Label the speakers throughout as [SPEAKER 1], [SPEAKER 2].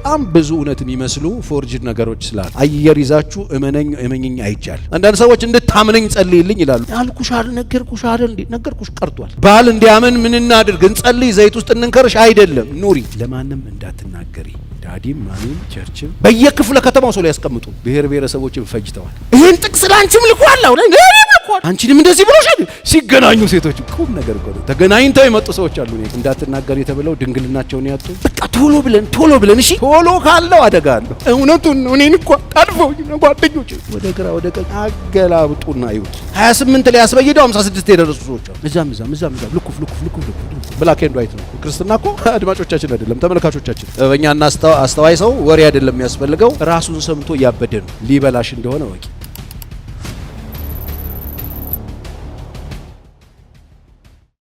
[SPEAKER 1] በጣም ብዙ እውነት የሚመስሉ forged ነገሮች ስላሉ አየር ይዛችሁ እመነኝ እመኝኝ አይቻል። አንዳንድ ሰዎች እንድታምነኝ ጸልይልኝ ይላሉ። አልኩሽ አይደል? ነገርኩሽ አይደል? እንዴ ነገርኩሽ ቀርቷል። ባል እንዲያምን ምን እናድርግ? እንጸልይ፣ ዘይት ውስጥ እንንከርሽ አይደለም። ኑሪ፣ ለማንም እንዳትናገሪ። Daddy ም mommy ም church ም በየክፍለ ከተማው ሰው ሊያስቀምጡ ብሔር ብሔረሰቦችን ፈጅተዋል። ይህን ጥቅስ ለአንቺም ልኳል፣ አሁን ልኳል፣ አንቺንም እንደዚህ ብሎሻል። ሲገናኙ ሴቶች ቁም ነገር እኮ ነው። ተገናኝተው የመጡ ሰዎች አሉ። እንዳትናገሪ ተብለው ድንግልናቸውን ያጡ። በቃ ቶሎ ብለን ቶሎ ብለን እሺ፣ ቶሎ ካለው አደጋ አለው። እውነቱን ነው። እኔን እኮ አልፈውኝ ነው ጓደኞች። ወደ ግራ ወደ ቀኝ አገላብጡና ይዩት። 28 ላይ አስበይደው 56 የደረሱ ሰዎች አሉ። እዛም እዛም እዛም እዛም ልኩፍ ልኩፍ ልኩፍ ልኩፍ። Black and white ነው ክርስትና እኮ። አድማጮቻችን አይደለም ተመልካቾቻችን። ጥበበኛና አስተዋይ ሰው ወሬ አይደለም የሚያስፈልገው፣ ራሱን ሰምቶ እያበደ ነው። ሊበላሽ እንደሆነ ወቂ።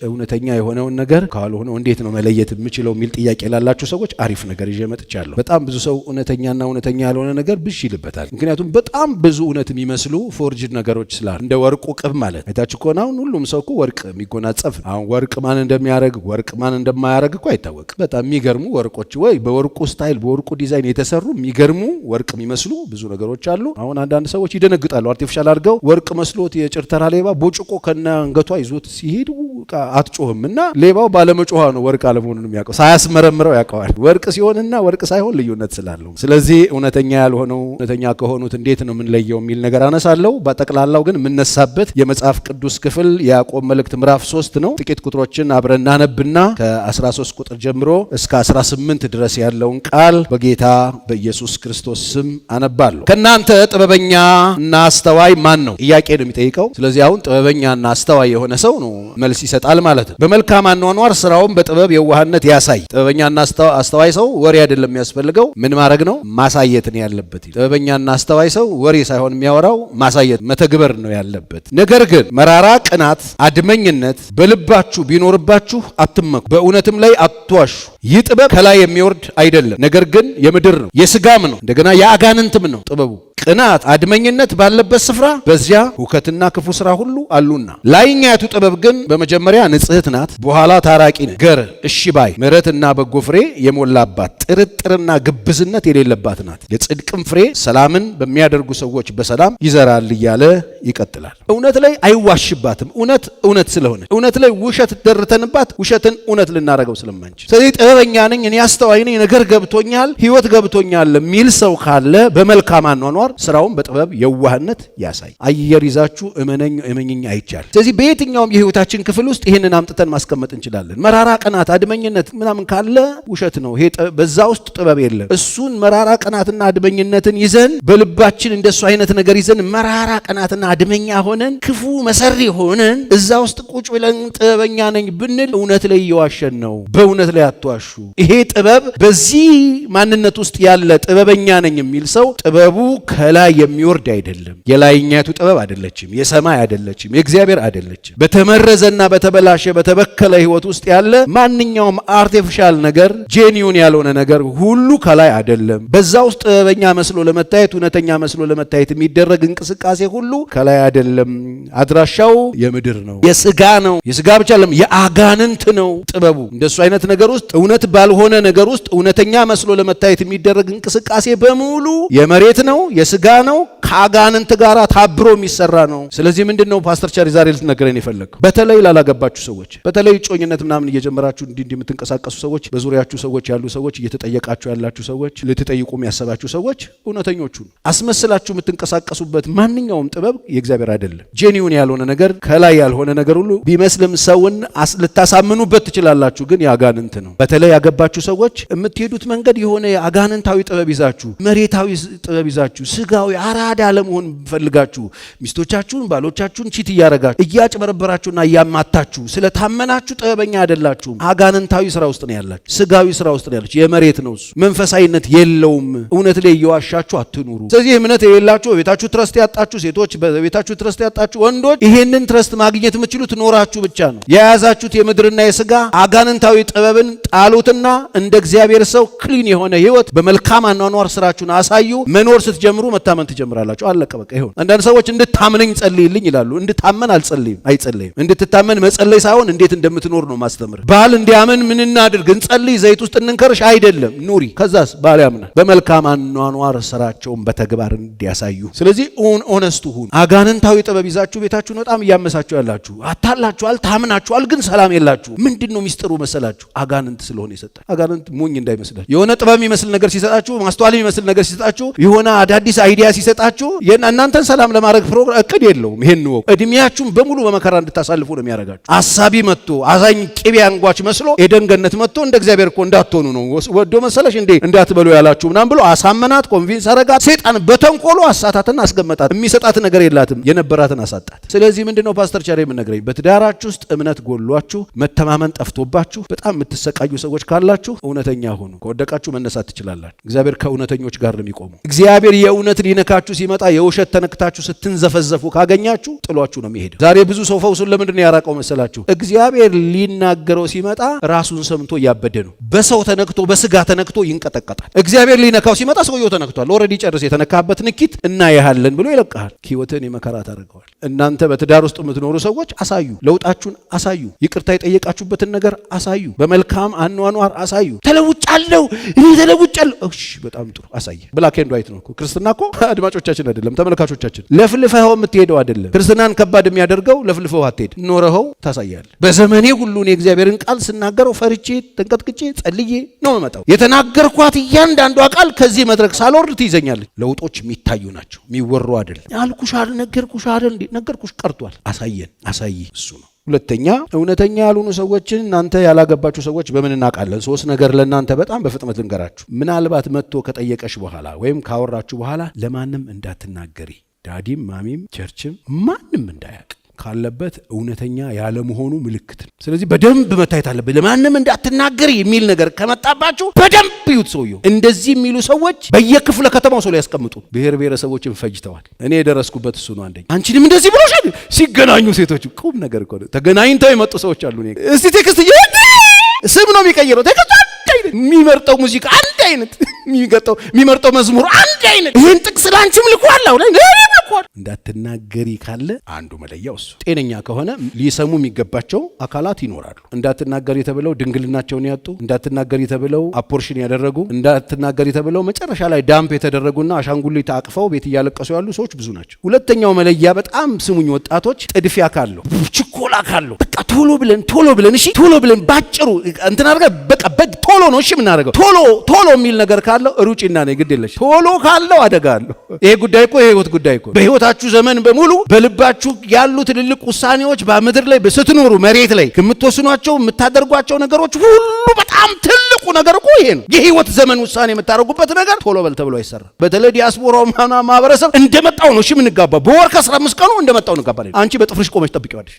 [SPEAKER 1] እውነተኛ የሆነውን ነገር ካልሆነው እንዴት ነው መለየት የምችለው የሚል ጥያቄ ላላችሁ ሰዎች አሪፍ ነገር ይዤ መጥቻለሁ። በጣም ብዙ ሰው እውነተኛና እውነተኛ ያልሆነ ነገር ብዥ ይልበታል። ምክንያቱም በጣም ብዙ እውነት የሚመስሉ forged ነገሮች ስላሉ፣ እንደ ወርቁ ቅብ ማለት አይታችሁ ከሆነ አሁን ሁሉም ሰው እኮ ወርቅ የሚጎናጸፍ፣ አሁን ወርቅ ማን እንደሚያደርግ ወርቅ ማን እንደማያደርግ እኮ አይታወቅም። በጣም የሚገርሙ ወርቆች ወይ በወርቁ style በወርቁ ዲዛይን የተሰሩ የሚገርሙ ወርቅ የሚመስሉ ብዙ ነገሮች አሉ። አሁን አንዳንድ ሰዎች ይደነግጣሉ። Artificial አድርገው ወርቅ መስሎት የጭርተራ ሌባ ቦጭቆ ከነ አንገቷ ይዞት ሲሄድ አትጮህም እና ሌባው ባለመጮኋ ነው ወርቅ አለመሆኑን የሚያውቀው፣ ሳያስመረምረው ያውቀዋል። ወርቅ ሲሆንና ወርቅ ሳይሆን ልዩነት ስላለው። ስለዚህ እውነተኛ ያልሆነው እውነተኛ ከሆኑት እንዴት ነው የምንለየው የሚል ነገር አነሳለሁ። በጠቅላላው ግን የምነሳበት የመጽሐፍ ቅዱስ ክፍል የያዕቆብ መልእክት ምዕራፍ 3 ነው። ጥቂት ቁጥሮችን አብረን እናነብና ከ13 ቁጥር ጀምሮ እስከ 18 ድረስ ያለውን ቃል በጌታ በኢየሱስ ክርስቶስ ስም አነባለሁ። ከእናንተ ጥበበኛ እና አስተዋይ ማን ነው? ጥያቄ ነው የሚጠይቀው። ስለዚህ አሁን ጥበበኛና አስተዋይ የሆነ ሰው ነው መልስ ይሰጣል ማለት ነው። በመልካም አኗኗር ስራውን በጥበብ የዋህነት ያሳይ። ጥበበኛና አስተዋይ ሰው ወሬ አይደለም የሚያስፈልገው፣ ምን ማድረግ ነው? ማሳየት ነው ያለበት። ጥበበኛና አስተዋይ ሰው ወሬ ሳይሆን የሚያወራው ማሳየት መተግበር ነው ያለበት። ነገር ግን መራራ ቅናት፣ አድመኝነት በልባችሁ ቢኖርባችሁ አትመኩ፣ በእውነትም ላይ አትዋሹ። ይህ ጥበብ ከላይ የሚወርድ አይደለም፣ ነገር ግን የምድር ነው፣ የስጋም ነው፣ እንደገና የአጋንንትም ነው ጥበቡ። ቅናት፣ አድመኝነት ባለበት ስፍራ በዚያ ሁከትና ክፉ ስራ ሁሉ አሉና። ላይኛይቱ ጥበብ ግን በመጀመሪያ ንጽሕት ናት፣ በኋላ ታራቂ ነች፣ ገር እሺ ባይ፣ ምሕረትና በጎ ፍሬ የሞላባት፣ ጥርጥርና ግብዝነት የሌለባት ናት። የጽድቅም ፍሬ ሰላምን በሚያደርጉ ሰዎች በሰላም ይዘራል እያለ ይቀጥላል። እውነት ላይ አይዋሽባትም። እውነት እውነት ስለሆነ እውነት ላይ ውሸት ደርተንባት ውሸትን እውነት ልናደርገው ስለማንችል። ስለዚህ ጥበበኛ ነኝ እኔ፣ አስተዋይ ነኝ፣ ነገር ገብቶኛል፣ ሕይወት ገብቶኛል የሚል ሰው ካለ በመልካም አኗኗር ስራውን በጥበብ የዋህነት ያሳይ። አየር ይዛችሁ እመነኝ እመኝኝ አይቻል። ስለዚህ በየትኛውም የህይወታችን ክፍል ውስጥ ይህንን አምጥተን ማስቀመጥ እንችላለን። መራራ ቅናት፣ አድመኝነት ምናምን ካለ ውሸት ነው። ይሄ በዛ ውስጥ ጥበብ የለም። እሱን መራራ ቅናትና አድመኝነትን ይዘን በልባችን እንደሱ አይነት ነገር ይዘን መራራ ቅናትና አድመኛ ሆነን ክፉ መሰሪ ሆነን እዛ ውስጥ ቁጭ ብለን ጥበበኛ ነኝ ብንል እውነት ላይ እየዋሸን ነው። በእውነት ላይ አትዋሹ። ይሄ ጥበብ በዚህ ማንነት ውስጥ ያለ ጥበበኛ ነኝ የሚል ሰው ጥበቡ ከላይ የሚወርድ አይደለም። የላይኛቱ ጥበብ አይደለችም። የሰማይ አይደለችም። የእግዚአብሔር አይደለችም። በተመረዘና በተበላሸ በተበከለ ህይወት ውስጥ ያለ ማንኛውም artificial ነገር፣ genuine ያልሆነ ነገር ሁሉ ከላይ አይደለም። በዛ ውስጥ ጥበበኛ መስሎ ለመታየት፣ እውነተኛ መስሎ ለመታየት የሚደረግ እንቅስቃሴ ሁሉ ከላይ አይደለም። አድራሻው የምድር ነው፣ የስጋ ነው። የስጋ ብቻ አይደለም፣ የአጋንንት ነው ጥበቡ። እንደሱ አይነት ነገር ውስጥ፣ እውነት ባልሆነ ነገር ውስጥ እውነተኛ መስሎ ለመታየት የሚደረግ እንቅስቃሴ በሙሉ የመሬት ነው፣ የስጋ ነው፣ ከአጋንንት ጋር ታብሮ የሚሰራ ነው። ስለዚህ ምንድን ነው ፓስተር ቻሪ ዛሬ ልትነግረን የፈለግከው? በተለይ ላላገባችሁ ሰዎች፣ በተለይ እጮኝነት ምናምን እየጀመራችሁ እንዲህ እንዲህ የምትንቀሳቀሱ ሰዎች፣ በዙሪያችሁ ሰዎች ያሉ ሰዎች፣ እየተጠየቃችሁ ያላችሁ ሰዎች፣ ልትጠይቁ የሚያሰባችሁ ሰዎች፣ እውነተኞቹ አስመስላችሁ የምትንቀሳቀሱበት ማንኛውም ጥበብ የእግዚአብሔር አይደለም። Genuine ያልሆነ ነገር፣ ከላይ ያልሆነ ነገር ሁሉ ቢመስልም ሰውን ልታሳምኑበት ትችላላችሁ፣ ግን የአጋንንት ነው። በተለይ ያገባችሁ ሰዎች የምትሄዱት መንገድ የሆነ የአጋንንታዊ ጥበብ ይዛችሁ፣ መሬታዊ ጥበብ ይዛችሁ፣ ስጋዊ አራዳ ለመሆን ፈልጋችሁ ሚስቶቻችሁን ባሎቻችሁን cheat እያረጋችሁ እያጭበረበራችሁና እያማታችሁ ስለታመናችሁ ጥበበኛ አይደላችሁም። አጋንንታዊ ስራ ውስጥ ነው ያላችሁ፣ ስጋዊ ስራ ውስጥ ነው ያላችሁ። የመሬት ነው እሱ፣ መንፈሳዊነት የለውም። እውነት ላይ እየዋሻችሁ አትኑሩ። ስለዚህ እምነት የሌላችሁ፣ በቤታችሁ trust ያጣችሁ ሴቶች፣ በቤታችሁ trust ያጣችሁ ወንዶች ይሄንን trust ማግኘት የምትችሉት ኖራችሁ ብቻ ነው። የያዛችሁት የምድርና የስጋ አጋንንታዊ ጥበብን ጣሉትና እንደ እግዚአብሔር ሰው clean የሆነ ህይወት በመልካም አኗኗር ስራችሁን አሳዩ። መኖር ስትጀምሩ መታመን ትጀምራላችሁ። አለቀ በቃ። ይሁን። አንዳንድ ሰዎች እንድታምነኝ ጸልይልኝ ይላሉ። እንድታመን አልጸልይም፣ አይጸልይም። እንድትታመን መጸለይ መጸለይ ሳይሆን እንዴት እንደምትኖር ነው ማስተምር። ባል እንዲያምን ምን እናድርግ? እንጸልይ፣ ዘይት ውስጥ እንንከርሽ አይደለም፣ ኑሪ። ከዛስ ባል ያምናል። በመልካም አኗኗር ስራቸውን በተግባር እንዲያሳዩ። ስለዚህ honest ሁኑ። አጋንንታዊ ጥበብ ይዛችሁ ቤታችሁን በጣም እያመሳችሁ ያላችሁ፣ አታላችኋል፣ ታምናችኋል፣ ግን ሰላም የላችሁ። ምንድን ነው ሚስጥሩ መሰላችሁ? አጋንንት ስለሆነ የሰጣችሁ። አጋንንት ሞኝ እንዳይመስላችሁ። የሆነ ጥበብ የሚመስል ነገር ሲሰጣችሁ፣ ማስተዋል የሚመስል ነገር ሲሰጣችሁ፣ የሆነ አዳዲስ idea ሲሰጣችሁ እናንተን ሰላም ለማድረግ ፕሮግራም እቅድ የለውም። ይሄን ወቅ እድሜያችሁን በሙሉ በመከራ እንድታሳልፉ ነው የሚያደርጋችሁ። አሳቢ መጥቶ አዛኝ ቅቤ አንጓች መስሎ ኤደን ገነት መጥቶ እንደ እግዚአብሔር እኮ እንዳትሆኑ ነው ወዶ መሰለሽ እንዴ እንዳትበሉ ያላችሁ ምናምን ብሎ አሳመናት፣ convince አረጋት። ሰይጣን በተንኮሉ አሳታትና አስገመጣት። የሚሰጣት ነገር የላትም፣ የነበራትን አሳጣት። ስለዚህ ምንድነው ፓስተር ቸሬ የምነግረኝ፣ በትዳራችሁ ውስጥ እምነት ጎሏችሁ፣ መተማመን ጠፍቶባችሁ በጣም የምትሰቃዩ ሰዎች ካላችሁ እውነተኛ ሁኑ። ከወደቃችሁ መነሳት ትችላላችሁ። እግዚአብሔር ከእውነተኞች ጋር ነው የሚቆመው። እግዚአብሔር የእውነት ሊነካችሁ ሲመጣ የውሸት ተነክታችሁ ስትንዘፈዘፉ ካገኛችሁ ጥሏችሁ ነው የሚሄደው። ዛሬ ብዙ ሰው ፈውሱን ለምንድን ነው ያራቀው መሰላችሁ? እግዚአብሔር ሊናገረው ሲመጣ ራሱን ሰምቶ እያበደ ነው። በሰው ተነክቶ በስጋ ተነክቶ ይንቀጠቀጣል። እግዚአብሔር ሊነካው ሲመጣ ሰውየው ተነክቷል። Already ጨርስ፣ የተነካበት ንኪት እናያለን ብሎ ይለቅሃል። ህይወትን የመከራ ታደርገዋል። እናንተ በትዳር ውስጥ የምትኖሩ ሰዎች አሳዩ፣ ለውጣችሁን አሳዩ፣ ይቅርታ የጠየቃችሁበትን ነገር አሳዩ፣ በመልካም አኗኗር አሳዩ። ተለውጫለሁ፣ እኔ ተለውጫለሁ። እሺ በጣም ጥሩ አሳየ። Black and white ነው እኮ ክርስትና እኮ አድማጮቻችን አይደለም ተመልካቾቻችን፣ ለፍልፈኸው የምትሄደው አይደለም። ክርስትናን ከባድ የሚያደርገው ለፍልፈው አትሄድ፣ ኖረኸው ታሳያለህ። በዘመኔ ሁሉ እኔ እግዚአብሔርን ቃል ስናገረው ፈርቼ ተንቀጥቅጬ ጸልዬ ነው የምመጣው። የተናገርኳት እያንዳንዷ ቃል ከዚህ መድረክ ሳልወርድ ትይዘኛለች። ለውጦች የሚታዩ ናቸው፣ የሚወሩ አይደለም። አልኩሽ አይደል፣ ነገርኩሽ አይደል፣ ነገርኩሽ ቀርቷል። አሳየን፣ አሳይ፣ እሱ ነው። ሁለተኛ እውነተኛ ያልሆኑ ሰዎችን እናንተ ያላገባችሁ ሰዎች በምን እናውቃለን? ሶስት ነገር ለእናንተ በጣም በፍጥነት ልንገራችሁ። ምናልባት መጥቶ ከጠየቀሽ በኋላ ወይም ካወራችሁ በኋላ ለማንም እንዳትናገሪ፣ daddy ም mommy ም church ም ማንም እንዳያውቅ ካለበት እውነተኛ ያለመሆኑ ምልክት ነው። ስለዚህ በደንብ መታየት አለበት። ለማንም እንዳትናገሪ የሚል ነገር ከመጣባችሁ በደንብ ይዩት ሰውየው። እንደዚህ የሚሉ ሰዎች በየክፍለ ከተማው ሰው ሊያስቀምጡ ብሔር ብሔረሰቦችን ፈጅተዋል። እኔ የደረስኩበት እሱ ነው። አንደኛ አንቺንም እንደዚህ ብሎሻል። ሲገናኙ ሴቶች ቁም ነገር እኮ ተገናኝተው የመጡ ሰዎች አሉ። እስቲ text ስም ነው የሚቀይረው። Text አንድ አይነት፣ የሚመርጠው ሙዚቃ አንድ አይነት፣ የሚመርጠው መዝሙር አንድ አይነት። ይህን ጥቅስ ላንቺም ልኳል አሁን ልኳል። እንዳትናገሪ ካለ አንዱ መለያው እሱ። ጤነኛ ከሆነ ሊሰሙ የሚገባቸው አካላት ይኖራሉ። እንዳትናገሪ ተብለው ድንግልናቸውን ያጡ፣ እንዳትናገሪ ተብለው abortion ያደረጉ፣ እንዳትናገሪ ተብለው መጨረሻ ላይ dump የተደረጉና አሻንጉሊት አቅፈው ቤት እያለቀሱ ያሉ ሰዎች ብዙ ናቸው። ሁለተኛው መለያ በጣም ስሙኝ ወጣቶች፣ ጥድፊያ ካለው፣ ችኮላ ካለው፣ በቃ ቶሎ ብለን ቶሎ ብለን እሺ ቶሎ ብለን ባጭሩ እንትን አድርገን በቃ በግ ቶሎ ነው እሺ የምናደርገው ቶሎ ቶሎ የሚል ነገር ካለው ሩጪና ነው ግድ የለሽ። ቶሎ ካለው አደጋ አለው። ይሄ ጉዳይ እኮ የህይወት ጉዳይ እኮ በህይወታችሁ ዘመን በሙሉ በልባችሁ ያሉ ትልልቅ ውሳኔዎች በምድር ላይ ስትኖሩ መሬት ላይ የምትወስኗቸው የምታደርጓቸው ነገሮች ሁሉ በጣም ትልቁ ነገር እኮ ይሄ ነው። የህይወት ዘመን ውሳኔ የምታደርጉበት ነገር ቶሎ በል ተብሎ አይሰራም። በተለይ ዲያስፖራው ማህበረሰብ እንደመጣው ነው እሺ የምንጋባው። በወር ከ15 ቀኑ እንደመጣው እንጋባለን። አንቺ በጥፍርሽ ቆመሽ ጠብቂዋለሽ።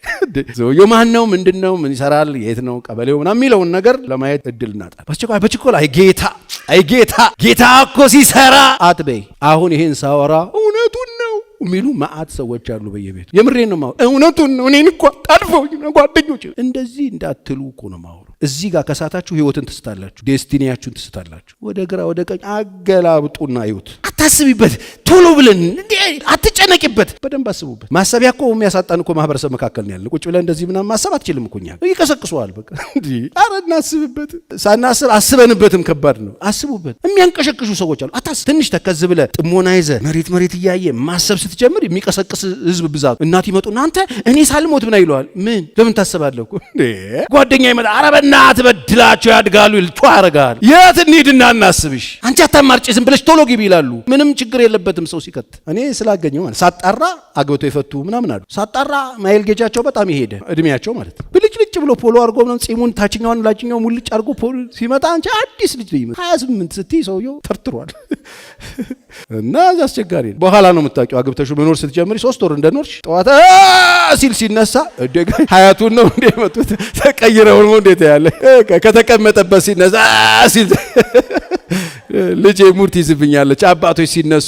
[SPEAKER 1] ሰውየው ማን ነው? ምንድን ነው? ምን ይሰራል? የት ነው ቀበሌው? ምናምን የሚለውን ነገር ለማየት እድል እናጣለን። በአስቸኳይ በችኮላ አይ ጌታ አይ ጌታ ጌታ እኮ ሲሰራ አትበይ። አሁን ይሄን ሳወራ እውነቱን ነው የሚሉ መዓት ሰዎች አሉ በየቤቱ። የምሬን ነው የማወራው። እውነቱን ነው። እኔን እኮ አጣድፈውኝ ነው ጓደኞች። እንደዚህ እንዳትሉ እኮ ነው የማወራው። እዚህ ጋር ከሳታችሁ ህይወትን ትስታላችሁ፣ destiny ያችሁን ትስታላችሁ። ወደ ግራ ወደ ቀኝ አገላብጡና እዩት። አታስቢበት፣ ቶሎ ብለን አትጨነቂበት። በደንብ አስቡበት። ማሰቢያ እኮ የሚያሳጣን እኮ ማህበረሰብ መካከል ነው ያለ። ቁጭ ብለን እንደዚህ ምናምን ማሰብ አትችልም እኮ እኛ ይቀሰቅሰዋል። በቃ እንዲህ ኧረ እናስብበት። ሳናስብ አስበንበትም ከባድ ነው። አስቡበት። የሚያንቀሸቅሹ ሰዎች አሉ። አታስብ። ትንሽ ተከዝ ብለህ ጥሞና ይዘህ መሬት መሬት እያየ ማሰብ ስትጀምር የሚቀሰቅስ ህዝብ ብዛት። እናት ይመጡና አንተ እኔ ሳልሞት ምን ይለዋል። ምን ለምን ታስባለህ እኮ እንዴ? ጓደኛ ይመጣ ኧረ በእናትህ በድላቸው ያድጋሉ ይል ቷ ያደርጋል። የት እንሂድና እናስብሽ? አንቺ አታማርጪ ዝም ብለሽ ቶሎ ግቢ ይላሉ። ምንም ችግር የለበትም ሰው ሲከት። እኔ ስላገኘው ማለት ሳጣራ አግብተው የፈቱ ምናምን አሉ። ሳጣራ ማይል ጌጃቸው በጣም የሄደ እድሜያቸው ማለት ነው። ብልጭልጭ ብሎ ፖሎ አድርጎ ምናምን ጺሙን ታችኛውን ላችኛው ሙልጭ አድርጎ ፖሎ ሲመጣ አንቺ አዲስ ልጅ ነው 28 ስትይ ሰውየው ተርትሯል። እና አስቸጋሪ ነው። በኋላ ነው የምታውቂው። አግብተሽው መኖር ስትጀምሪ 3 ወር እንደኖርሽ ጠዋት ሲል ሲነሳ እደጋ ሀያቱን ነው እንደ መጡት ተቀይረው ነው እንዴት ያለ ከተቀመጠበት ሲነሳ ሲል ልጄ ሙርት ይዝብኛለች። አባቶች ሲነሱ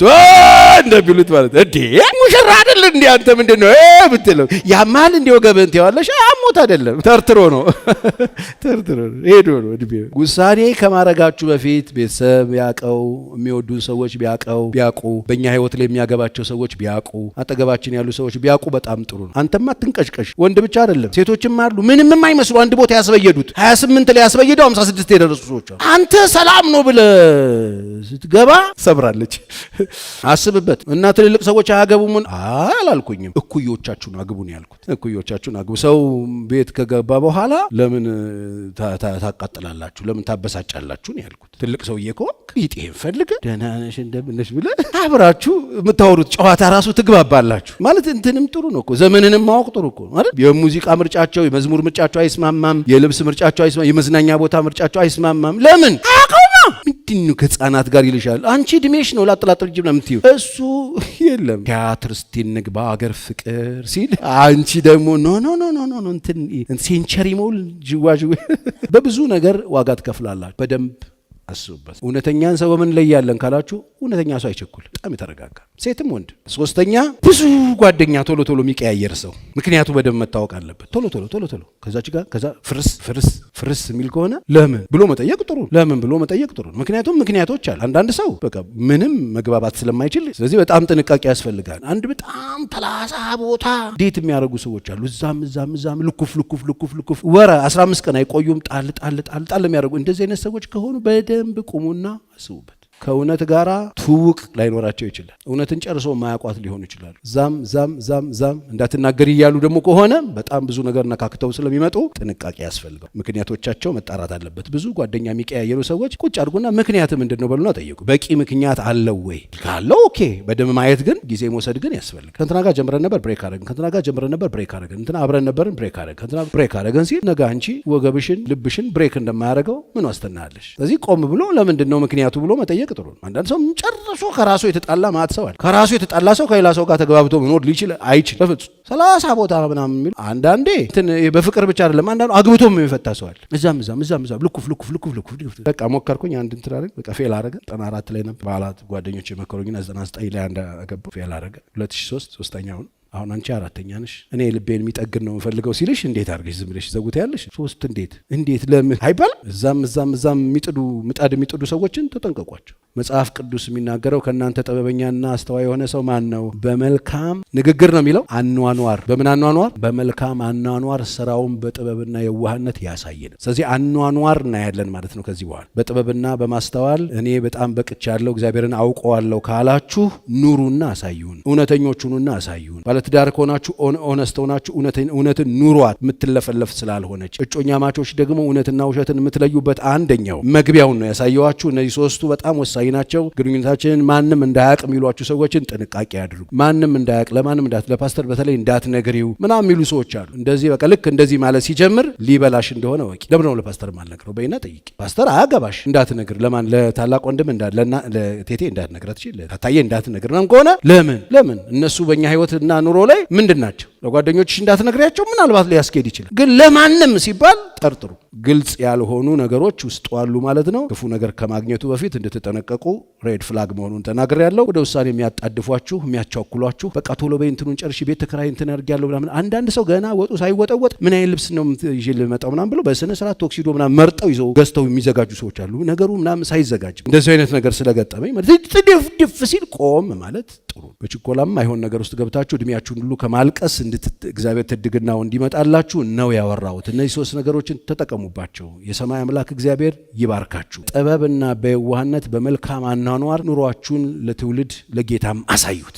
[SPEAKER 1] እንደሚሉት ማለት እንዴ ሙሽራ አይደል እንዴ አንተ ምንድን ነው ብትለው ያማል እንዴ ወገብህን ትይዋለሽ። አሞት አይደለም ተርትሮ ነው ተርትሮ ነው ሄዶ ነው እድሜ። ውሳኔ ከማረጋችሁ በፊት ቤተሰብ ቢያቀው፣ የሚወዱን ሰዎች ቢያቀው ቢያቁ፣ በእኛ ህይወት ላይ የሚያገባቸው ሰዎች ቢያቁ፣ አጠገባችን ያሉ ሰዎች ቢያቁ በጣም ጥሩ ነው። አንተማ አትንቀሽቀሽ። ወንድ ብቻ አይደለም ሴቶችም አሉ ምንም የማይመስሉ አንድ ቦታ ያስበየዱት 28 ላይ ያስበየደው 56 የደረሱ ሰዎች አሉ። አንተ ሰላም ነው ብለህ ስትገባ ሰብራለች። አስብበት። እና ትልልቅ ሰዎች አያገቡም አላልኩኝም። እኩዮቻችሁን አግቡ ነው ያልኩት። እኩዮቻችሁን አግቡ። ሰው ቤት ከገባ በኋላ ለምን ታቃጥላላችሁ? ለምን ታበሳጫላችሁ ነው ያልኩት። ትልቅ ሰውዬ ከሆንክ ቢጤህን ፈልገህ ደህና ነሽ እንደምን ነሽ ብለህ አብራችሁ የምታወሩት ጨዋታ ራሱ ትግባባላችሁ። ማለት እንትንም ጥሩ ነው እኮ ዘመንንም ማወቅ ጥሩ እኮ ማለት የሙዚቃ ምርጫቸው፣ የመዝሙር ምርጫቸው አይስማማም፣ የልብስ ምርጫቸው አይስማማም፣ የመዝናኛ ቦታ ምርጫቸው አይስማማም። ለምን አያውቀውማ። ምንድን ነው ከህፃናት ጋር ይልሻል። አንቺ እድሜሽ ነው ላጥላጥል ጅብ ነው የምትይው፣ እሱ የለም። ቲያትር እስቲ እንግባ አገር ፍቅር ሲል አንቺ ደግሞ no no no no no እንትን ሴንቸሪ ሞል ጅዋጅዌ በብዙ ነገር ዋጋ ትከፍላላችሁ። በደንብ አስቡበት። እውነተኛን ሰው በምን ለያለን ካላችሁ እውነተኛ ሰው አይቸኩል፣ በጣም የተረጋጋ ሴትም ወንድ። ሶስተኛ ብዙ ጓደኛ ቶሎ ቶሎ የሚቀያየር ሰው ምክንያቱ በደንብ መታወቅ አለበት። ቶሎ ቶሎ ቶሎ ቶሎ ከዛች ጋር ከዛ ፍርስ ፍርስ ፍርስ የሚል ከሆነ ለምን ብሎ መጠየቅ ጥሩ፣ ለምን ብሎ መጠየቅ ጥሩ። ምክንያቱም ምክንያቶች አሉ። አንዳንድ ሰው በቃ ምንም መግባባት ስለማይችል፣ ስለዚህ በጣም ጥንቃቄ ያስፈልጋል። አንድ በጣም ተላሳ ቦታ date የሚያደርጉ ሰዎች አሉ። እዛም እዛም እዛም ልኩፍ ልኩፍ ልኩፍ ልኩፍ ወረ 15 ቀን አይቆዩም። ጣል ጣል ጣል ጣል የሚያደርጉ እንደዚህ አይነት ሰዎች ከሆኑ በደንብ ቁሙና አስቡበት። ከእውነት ጋር ትውውቅ ላይኖራቸው ይችላል። እውነትን ጨርሶ ማያውቋት ሊሆኑ ይችላሉ። ዛም ዛም ዛም ዛም እንዳትናገር እያሉ ደግሞ ከሆነ በጣም ብዙ ነገር ነካክተው ስለሚመጡ ጥንቃቄ ያስፈልጋል። ምክንያቶቻቸው መጣራት አለበት። ብዙ ጓደኛ የሚቀያየሩ ሰዎች ቁጭ አድርጉና ምክንያት ምንድን ነው በሉና ጠይቁ። በቂ ምክንያት አለው ወይ? ካለው okay። በደንብ ማየት ግን ጊዜ መውሰድ ግን ያስፈልጋል። ከእንትና ጋር ጀምረን ነበር break አደረግን፣ ከእንትና ጋር ጀምረን ነበር break አደረግን፣ እንትና አብረን ነበርን break አደረግን፣ ከእንትና break አደረግን ሲል ነገ አንቺ ወገብሽን ልብሽን break እንደማያደርገው ምን ዋስትና አለሽ? ስለዚህ ቆም ብሎ ለምንድን ነው ምክንያቱ ብሎ መጠየቅ ጥሩ ነው። አንዳንድ ሰው ጨርሶ ከራሱ የተጣላ ማት ሰው አለ። ከራሱ የተጣላ ሰው ከሌላ ሰው ጋር ተግባብቶ መኖር ሊችል አይችል በፍጹም። 30 ቦታ ምናምን የሚሉ አንዳንዴ እንትን በፍቅር ብቻ አይደለም፣ አንዳንዱ አግብቶም የሚፈታ ሰው አለ። እዛም እዛም እዛም እዛም ልኩፍ ልኩፍ ልኩፍ ልኩፍ። በቃ ሞከርኩኝ አንድ እንትን አደረገ፣ በቃ fail አደረገ። 94 ላይ ነበር በኋላ ጓደኞች የመከሩኝና 99 ላይ አንድ አገባሁ፣ fail አደረገ። 2003 ሶስተኛውን አሁን አንቺ አራተኛ ነሽ፣ እኔ ልቤን የሚጠግን ነው የምፈልገው ሲልሽ እንዴት አድርገሽ ዝም ብለሽ ዘጉት ያለሽ? ሶስት እንዴት እንዴት ለምን አይባልም። እዛም እዛም እዛም የሚጥዱ ምጣድ የሚጥዱ ሰዎችን ተጠንቀቋቸው። መጽሐፍ ቅዱስ የሚናገረው ከእናንተ ጥበበኛና አስተዋይ የሆነ ሰው ማን ነው? በመልካም ንግግር ነው የሚለው። አኗኗር በምን አኗኗር? በመልካም አኗኗር ስራውን በጥበብና የዋህነት ያሳየን። ስለዚህ አኗኗር እናያለን ማለት ነው። ከዚህ በኋላ በጥበብና በማስተዋል እኔ በጣም በቅቻለሁ እግዚአብሔርን አውቀዋለሁ ካላችሁ ኑሩና አሳዩን። እውነተኞች ሁኑና አሳዩን። ባለትዳር ከሆናችሁ honest ሆናችሁ እውነትን ኑሯት የምትለፈለፍ ስላልሆነች፣ እጮኛማቾች ደግሞ እውነትና ውሸትን የምትለዩበት አንደኛው መግቢያውን ነው ያሳየዋችሁ። እነዚህ ሶስቱ በጣም ወሳኝ ናቸው። ግንኙነታችንን ማንም እንዳያቅ የሚሏችሁ ሰዎችን ጥንቃቄ አድርጉ። ማንም እንዳያቅ፣ ለማንም እንዳት ለፓስተር በተለይ እንዳትነግሪው ምናምን የሚሉ ሰዎች አሉ። እንደዚህ በቃ ልክ እንደዚህ ማለት ሲጀምር ሊበላሽ እንደሆነ ወቂ። ለምን ነው ለፓስተር ማልነግረው በይና ጠይቂ። ፓስተር አያገባሽ እንዳትነግር፣ ለማን ለታላቅ ወንድም ለቴቴ እንዳትነግራት፣ ለታታዬ እንዳትነግር ምናምን ከሆነ ለምን ለምን እነሱ በእኛ ህይወትና ኑሮ ላይ ምንድን ናቸው? ለጓደኞችሽ እንዳትነግሪያቸው ምናልባት ሊያስኬድ ይችላል። ግን ለማንም ሲባል ጠርጥሩ። ግልጽ ያልሆኑ ነገሮች ውስጡ አሉ ማለት ነው። ክፉ ነገር ከማግኘቱ በፊት እንድትጠነቀቁ red flag መሆኑን ተናግሬያለሁ። ወደ ውሳኔ የሚያጣድፏችሁ የሚያቻኩሏችሁ፣ በቃ ቶሎ በይ እንትኑን ጨርሺ፣ ቤት ተከራይ እንትን አድርጌያለሁ ምናምን። አንዳንድ ሰው ገና ወጡ ሳይወጠወጥ ምን አይነት ልብስ ነው ይዤ ልመጣው ምናምን ብሎ በስነ ስርዓት tuxedo ምናምን መርጠው ይዘው ገዝተው የሚዘጋጁ ሰዎች አሉ። ነገሩ ምናምን ሳይዘጋጅ እንደዚህ አይነት ነገር ስለገጠመኝ ድፍ ሲል ቆም ማለት ጥሩ። በችኮላም አይሆን ነገር ውስጥ ገብታችሁ እድሜያችሁን ሁሉ ከማልቀስ እግዚአብሔር ትድግናው እንዲመጣላችሁ ነው ያወራሁት። እነዚህ ሶስት ነገሮችን ተጠቀሙባቸው። የሰማይ አምላክ እግዚአብሔር ይባርካችሁ። ጥበብና በየዋህነት በመልካም አኗኗር ኑሯችሁን ለትውልድ ለጌታም አሳዩት።